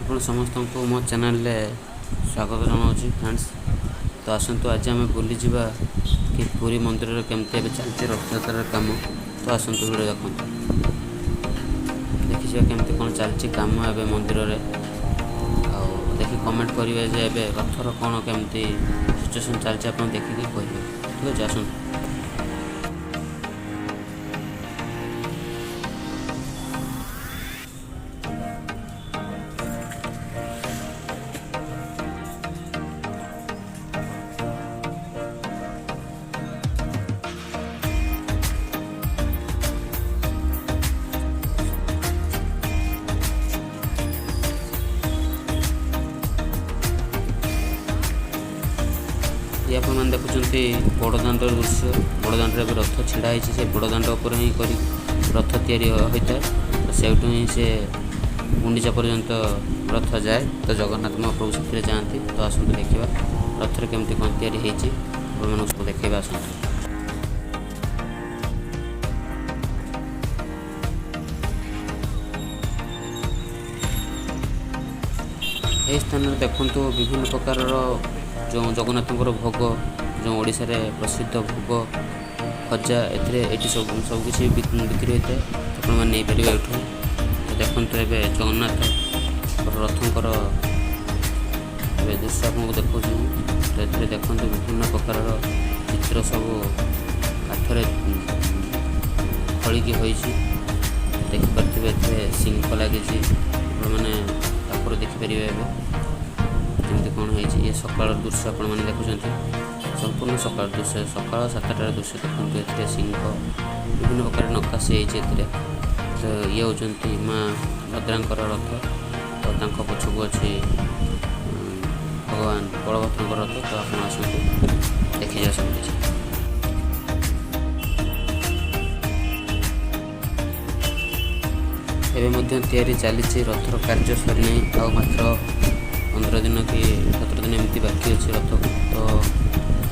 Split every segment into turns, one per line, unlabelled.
ଆପଣ ସମସ୍ତଙ୍କୁ ମୋ ଚ୍ୟାନେଲରେ ସ୍ୱାଗତ ଜଣାଉଛି ଫ୍ରେଣ୍ଡସ୍। ତ ଆସନ୍ତୁ ଆଜି ଆମେ ବୁଲିଯିବା କି ପୁରୀ ମନ୍ଦିରରେ କେମିତି ଏବେ ଚାଲିଛି ରଥଯାତ୍ରାର କାମ। ତ ଆସନ୍ତୁ ଭିଡ଼ିଓ ଦେଖନ୍ତୁ, ଦେଖିଯିବା କେମିତି କ'ଣ ଚାଲିଛି କାମ ଏବେ ମନ୍ଦିରରେ। ଆଉ ଦେଖି କମେଣ୍ଟ କରିବେ ଯେ ଏବେ ରଥର କ'ଣ କେମିତି ସିଚୁଏସନ୍ ଚାଲିଛି, ଆପଣ ଦେଖିକି କହିବେ। ଠିକ୍ ଅଛି, ଆସନ୍ତୁ। ଇଏ ଆପଣମାନେ ଦେଖୁଛନ୍ତି ବଡ଼ଦାଣ୍ଡର ଦୃଶ୍ୟ। ବଡ଼ଦାଣ୍ଡରେ ଏବେ ରଥ ଛିଡ଼ା ହେଇଛି। ସେ ବଡ଼ଦାଣ୍ଡ ଉପରେ ହିଁ କରି ରଥ ତିଆରି ହୋଇଥାଏ। ତ ସେଇଠୁ ହିଁ ସେ ଗୁଣ୍ଡିଚା ପର୍ଯ୍ୟନ୍ତ ରଥ ଯାଏ। ତ ଜଗନ୍ନାଥ ମହାପ୍ରଭୁ ସେଥିରେ ଯାଆନ୍ତି। ତ ଆସନ୍ତୁ ଦେଖିବା ରଥରେ କେମିତି କ'ଣ ତିଆରି ହେଇଛି, ଆପଣମାନଙ୍କୁ ସବୁ ଦେଖେଇବା, ଆସନ୍ତୁ। ଏହି ସ୍ଥାନରେ ଦେଖନ୍ତୁ ବିଭିନ୍ନ ପ୍ରକାରର ଯେଉଁ ଜଗନ୍ନାଥଙ୍କର ଭୋଗ, ଯେଉଁ ଓଡ଼ିଶାରେ ପ୍ରସିଦ୍ଧ ଭୋଗ ଖଜା, ଏଥିରେ ଏଠି ସବୁକିଛି ବିକ୍ରି ହୋଇଥାଏ। ଆପଣମାନେ ନେଇପାରିବେ ଏଠୁ। ତ ଦେଖନ୍ତୁ ଏବେ ଜଗନ୍ନାଥ ରଥଙ୍କର ଏବେ ଦୃଶ୍ୟ ଆପଣଙ୍କୁ ଦେଖାଉଛି ମୁଁ। ତ ଏଥିରେ ଦେଖନ୍ତୁ ବିଭିନ୍ନ ପ୍ରକାରର ଚିତ୍ର ସବୁ କାଠରେ ଖୋଳିକି ହୋଇଛି। ଦେଖିପାରୁଥିବେ ଏଥିରେ ଶିଙ୍ଖ ଲାଗିଛି। ଆପଣମାନେ ପାଖରୁ ଦେଖିପାରିବେ ଏବେ କେମିତି କ'ଣ ହେଇଛି। ଇଏ ସକାଳର ଦୃଶ୍ୟ ଆପଣମାନେ ଦେଖୁଛନ୍ତି, ସମ୍ପୂର୍ଣ୍ଣ ସକାଳ ଦୃଶ୍ୟ, ସକାଳ 7ଟାର ଦୃଶ୍ୟ। ଦେଖନ୍ତୁ ଏଥିରେ ଶିଙ୍ଖ ବିଭିନ୍ନ ପ୍ରକାର ନକାସି ହେଇଛି ଏଥିରେ। ତ ଇଏ ହେଉଛନ୍ତି ମା ଭଦ୍ରାଙ୍କର ରଥ। ତ ତାଙ୍କ ପଛକୁ ଅଛି ଭଗବାନ ବଳଭଦ୍ରଙ୍କ ରଥ। ତ ଆପଣ ଆସନ୍ତୁ ଦେଖିଯିବା ସବୁ କିଛି। ଏବେ ମଧ୍ୟ ତିଆରି ଚାଲିଛି, ରଥର କାର୍ଯ୍ୟ ସରିନାହିଁ। ଆଉ ମାତ୍ର 15 ଦିନ କି 17 ଦିନ ଏମିତି ବାକି ଅଛି ରଥକୁ। ତ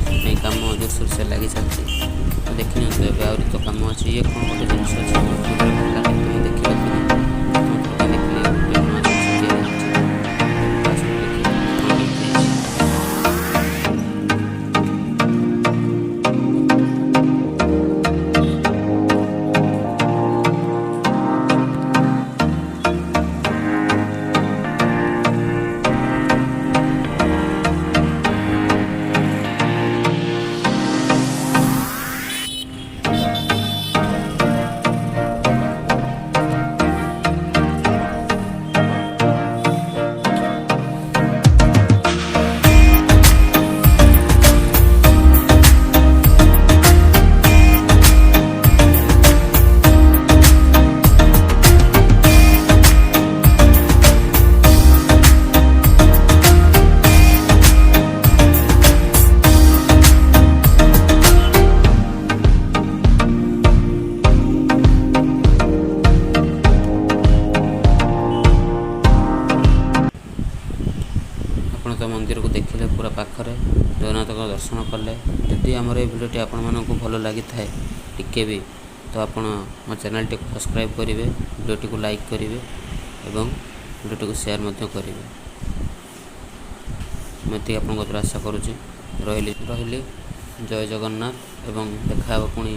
ସେଥିପାଇଁ କାମ ଜୋରସୋର ସେ ଲାଗି ଚାଲିଛି। ତ ଦେଖିନିଅନ୍ତୁ ଏବେ ଆହୁରି ତ କାମ ଅଛି। ଇଏ କ'ଣ ଗୋଟେ ଜିନିଷ ଅଛି ମୁଁ ଦେଖିନଥିଲି, ପ୍ରଥମ ଥର ପାଇଁ ଦେଖିଲି। ଗୋଟେ ନୂଆ ଜିନିଷ ତିଆରି ହେଇଛି। ତ ଆସନ୍ତୁ ଦେଖିବା କ'ଣ କେମିତି ହେଇଛି। ଆପଣ ତ ମନ୍ଦିରକୁ ଦେଖିଲେ, ପୁରା ପାଖରେ ଜଗନ୍ନାଥଙ୍କ ଦର୍ଶନ କଲେ। ଯଦି ଆମର ଏଇ ଭିଡ଼ିଓଟି ଆପଣମାନଙ୍କୁ ଭଲ ଲାଗିଥାଏ ଟିକେ ବି, ତ ଆପଣ ମୋ ଚ୍ୟାନେଲଟିକୁ ସବସ୍କ୍ରାଇବ୍ କରିବେ, ଭିଡ଼ିଓଟିକୁ ଲାଇକ୍ କରିବେ ଏବଂ ଭିଡ଼ିଓଟିକୁ ସେୟାର ମଧ୍ୟ କରିବେ। ମୁଁ ଏତିକି ଆପଣଙ୍କ କତିରୁ ଆଶା କରୁଛି। ରହିଲି, ରହିଲି, ଜୟ ଜଗନ୍ନାଥ ଏବଂ ଦେଖା ହେବ ପୁଣି।